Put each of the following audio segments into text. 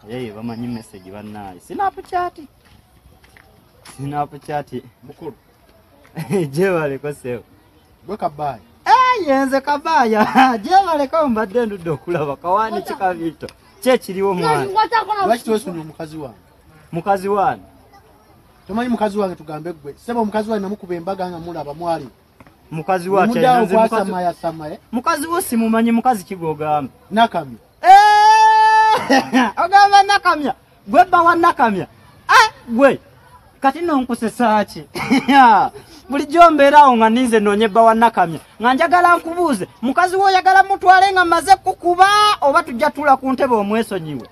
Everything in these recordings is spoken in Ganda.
Hey, bamanyi message bannaye. Snapchat. Snapchat. Mukulu. Jebaleko seo. Gwe kabaaya. Yenze kabaaya. Jebaleko mbadde ndudde okulaba kawaani kikabito. Ki ekiriwo mwana? Lwaki twesonyiwa omukazi wange? Mukazi wange? Tomanyi mukazi wange tugambe ggwe. Ssebo omukazi wange namukuba embaga nga mulaba mwali. Mukazi wa kyalina mukazi. Mukazi wo simumanyi mukazi kigogamba. Nakamya. Ogamba Nakamya. Gwe bba wa Nakamya. Gwe. Kati nno nkusesa ki? Bulijjo mbeeraawo nga ninze nnoonye bba wa Nakamya. Nga njagala nkubuuze, mukazi wo oyagala mutwale nga mmaze kukuba oba tujja tuula ku ntebe omwesonyiwe?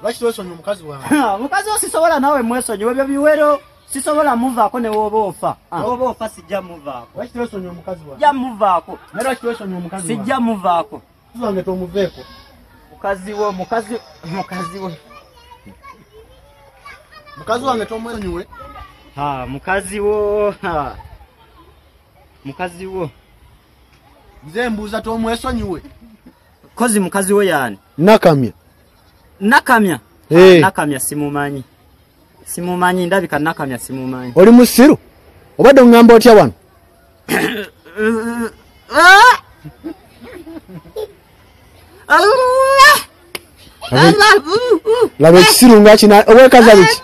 Lwaki twesonyiwa omukazi wange? Mukazi wo sisobola naawe mwesonyiwe ebyo biwero. Sisobola muvaako ne w'oba ofa. W'oba ofa sijja muvaako. Lwaki twesonyiwa omukazi wange? Sijja muvaako. Naye lwaki twesonyiwa omukazi wange? Sijja muvaako. Mukazi wange tomuveeko. Mukazi wo, mukazi, mukazi wo. Mukazi wange tomwesonyiwe. Ha, mukazi wo, ha. Mukazi wo. Nze mbuuza tomwesonyiwe. Kozi mukazi wo yaani? Nakamya. Nakamya? Hey. Nakamya simumanyi. Simumanyi, ndabika Nakamya simumanyi. Oli musiru? Obadde ongamba otya wano? Laba ekisiru nga kina obwekaza biki?